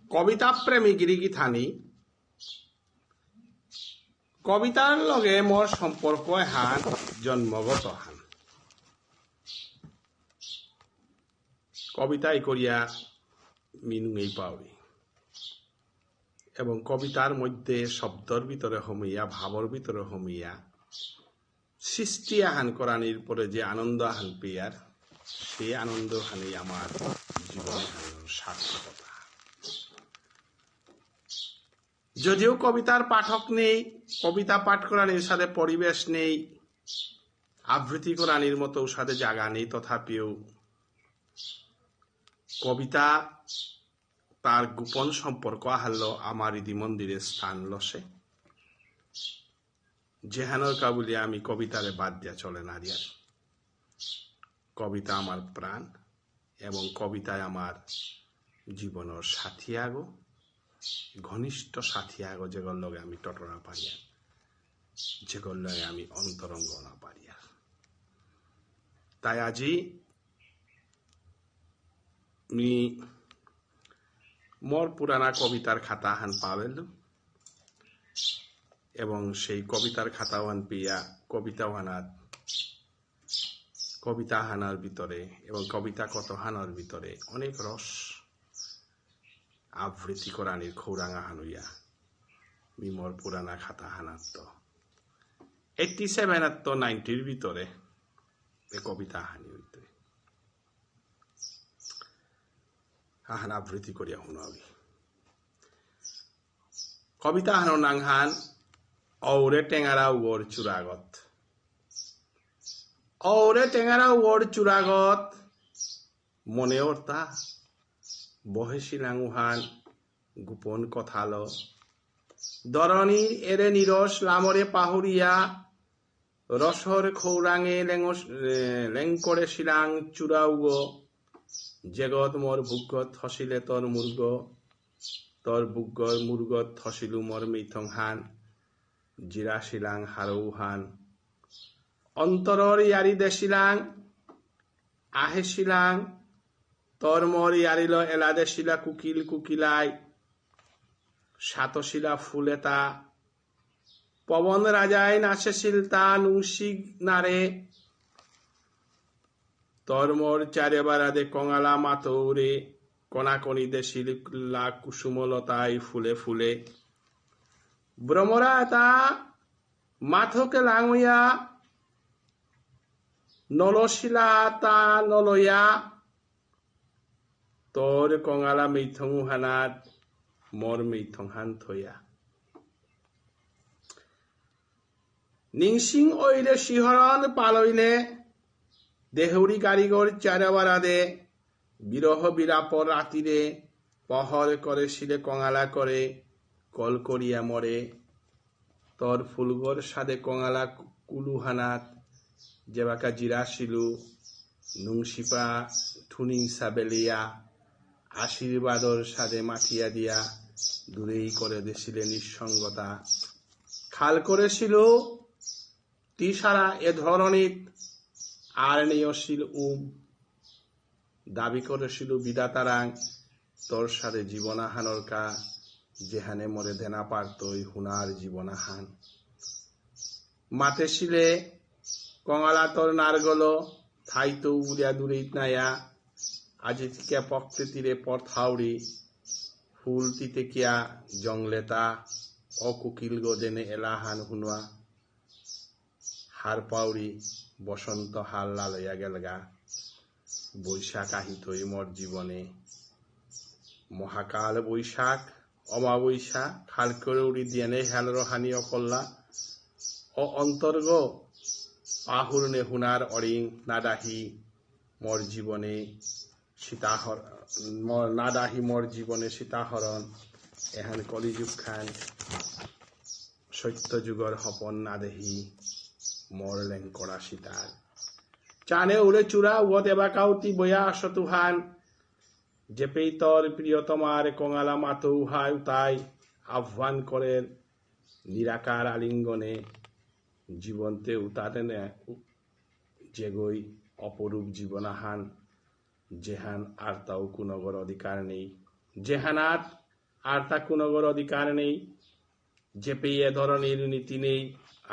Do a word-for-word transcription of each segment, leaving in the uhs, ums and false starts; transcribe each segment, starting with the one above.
কবিতা প্রেমী গিরিগিথানি, কবিতার লগে মোর সম্পর্ক এহান জন্মগত হান। কবিতা ইকরিয়া মি নুঙেই পাউরি। এবং কবিতার মধ্যে শব্দর ভিতরে হমিয়া, ভাবর ভিতরে হমিয়া, সৃষ্টি আহান করানির পরে যে আনন্দ আহান পেয়ার, সেই আনন্দ হানি আমার জীবনে হান সার্থকতা। যদিও কবিতার পাঠক নেই, কবিতা পাঠ করানির সাথে পরিবেশ নেই, আবৃত্তি করানির মতো সাথে জায়গা নেই, তথাপিও কবিতা তার গোপন সম্পর্ক আহারলো আমার হৃদি মন্দিরে স্থান লসে। যেহানর কাবুলি আমি কবিতারে বাদ দিয়া চলে না দিয়ার। কবিতা আমার প্রাণ এবং কবিতায় আমার জীবনর সাথী আগো, ঘনিষ্ঠ সাথী আগো, যেগর লগে আমি টটরা পারিয়ার, যেগর লগে আমি অন্তরঙ্গ না পারিয়ার। তাই আজি মি মোর পুরানা কবিতার খাতা হান পাবেলু এবং সেই কবিতার খাতা হান পিয়া কবিতা হানাত, কবিতা হানার ভিতরে এবং কবিতা কত হানার ভিতরে অনেক রস আবৃত্তি করানির খৌরাঙা হানুইয়া মি মোর পুরানা খাতা হানাত তো এইটটি সেভেন আর তো নাইনটির ভিতরে এ কবিতা হানি হইতে আহান আবৃত্তি করিয়া হুনাবি। কবিতা হানো নাংহান ঔরে টেঙারা উগর চূড়াগত। ঔরে টেঙারা উগর চূড়াগত মনে অর্তা বহেসিলাং উহান গোপন কথালো। ধরণীর এরে নিরস লামরে পাহুরিয়া রসর খৌরাঙে লেঙস-, এ, লেংকরেসিলাং চূড়াউগ। জেগত মোর বুকগত থসিলে তোর মুরগ, তোর বুকগর মুরগত থসিলু মোর মেইথংহান, জিরাসিলাং হারৌহান। অন্তরর ইয়ারি দেসিলাং, আহেসিলাং, তোর মোর ইয়ারিল এলা দেসিলা কুকিল কুকিলাই, সাতসিলা ফুলেতা, পবন রাজায় নাচেসিল তা নুংসি নারে। তোর মোর চারে বারাদে কঙালা মাতৌরে, কনাকনি দেসিল লা কুসুমলতায় ফুলে ফুলে। ভ্রমরা এতা মাথকে লাঙুয়া, নলসিলা তা নলয়া, তোর কঙালা মেইথং হানাত মোর মেইথং হান থয়া। নিংসিং অইলে শিহরণ পালইলে, দেহুরি কারিগর চারাবারাদে, বিরহ বিলাপর রাতিরে, পহর করেসিলে কঙালা করে, কল করিয়া মরে। তোর ফুলগর সাদে কঙালা কু-, কুলুহানাত, যেবাকা জিরাসিলু, নুংসিপা ঠুনিংসা বেলিয়া, আশীর্বাদর সাদে মাথিয়া দিয়া, দূরেই করে দেসিলে নিঃসঙ্গতা। খাল করেসিলু, তি সারা এ ধরণীত আর নেয়সিল উম। দাবি করেসিলু বিধাতারাং, তোর সাদে জীবনাহানর কা, যেহানে মরে দেনা পারতই হুনার জীবনাহান। মাতেসিলে কঙালা তোর নারগল, থাইতো উলিয়া দূরেই নায়া, আজি তিকে প্রকৃতিরে পথাউরি, ফুল তিতে কিয়া জংলেতা, অকুকিল গদেনে এলাহান হুনুয়া। হার পাউরি বসন্ত হাল লালয়া গেলগা। বৈশাখ আহিতই মোর জীবনে। মহাকাল বৈশাখ, অমাবৈশা, খাল করে উড়ি দিয়ানে হেল রহানি অকল্লা। অ অন্তর্গ, পাহুরনে হুনার অরিং নাদাহি মোর জীবনে সীতাহর-, মোর নাদাহি মোর জীবনে সীতাহরণ। এহান কলিযুগ খান। সত্য যুগর হপন না দেহি, মোর লেংকরা সীতার। চানে উড়ে চূড়া উগত এবাকাউতি বয়া আসতুহান। যেপেই তোর প্রিয়তমার কঙালা মাতৌ হায় উতাই আহ্বান করের নিরাকার আলিঙ্গনে জীবন্তে উতাদেনে উ-, যেগই অপরূপ জীবনাহান, যেহান আরতাও কুনগর অধিকার নেই, যেহানাত আর তা কুনগর অধিকার নেই। যেপেই এ ধরনের নীতি নেই,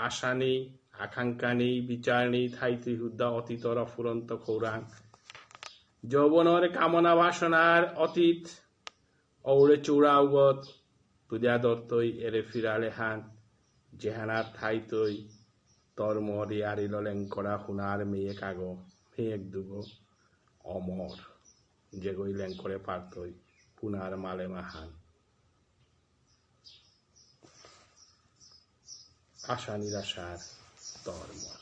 আশা নেই, আকাঙ্ক্ষা নেই, বিচার নেই, থাইতই হুদ্দা অতীতর অফুরন্ত খৌরাং। যৌবনর কামনা বাসনার অতীত, ঔড়ে চূড়া উগত, তুজা দরতই এরে ফিরালে হান, যেহানার থাইতই তর মরি আরিল লেংকরা হুনার মেয়ে কাগো, মেয়েক দুগো, অমর, যেগই লেংকরে পারতই, পুনার মালে মাহান। আশা নিরাশার তর মর।